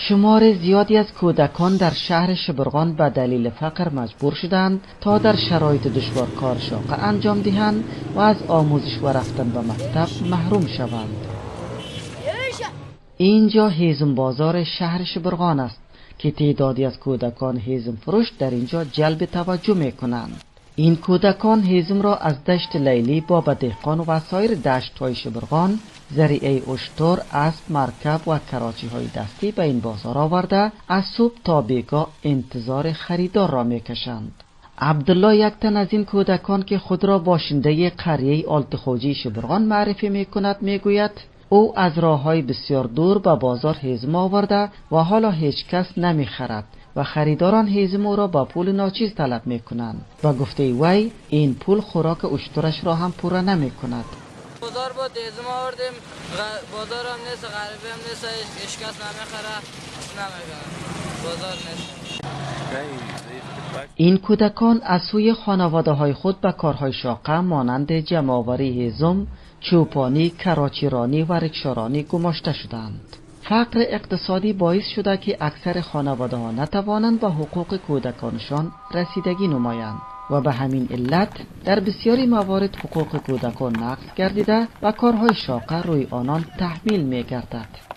شمار زیادی از کودکان در شهر شبرغان به دلیل فقر مجبور شدند تا در شرایط دشوار کار شاقه انجام دهند و از آموزش و رفتن به مکتب محروم شوند. اینجا هیزم بازار شهر شبرغان است که تعدادی از کودکان هیزم فروش در اینجا جلب توجه می کنند. این کودکان هیزم را از دشت لیلی، بابا دهقان و سایر دشت های شبرغان، ذریعه اشتر، اسب، مرکب و کراچی های دستی به این بازار آورده از صبح تا بیگاه انتظار خریدار را میکشند. عبدالله یک تن از این کودکان که خود را باشنده قریه آلتخوجی شبرغان معرفی میکند میگوید او از راه های بسیار دور به بازار هیزم آورده و حالا هیچ کس نمیخرد و خریداران هیزم او را با پول ناچیز طلب میکنند. و گفته وی این پول خوراک اشترش را هم پوره نمیکند. بازار بود هیزم آوردیم، بازار هم نیست، غریبی هم نیست، هیچ کس نمیخره، نمیخره، بازار نیست. این کودکان از سوی خانواده های خود به کارهای شاقه مانند جمع‌آوری هیزم، چوپانی، کراچیرانی و رکشارانی گماشته شدند. فقر اقتصادی باعث شده که اکثر خانواده ها نتوانند به حقوق کودکانشان رسیدگی نمایند و به همین علت در بسیاری موارد حقوق کودکان نقض گردیده و کارهای شاقه روی آنان تحمیل می گردد.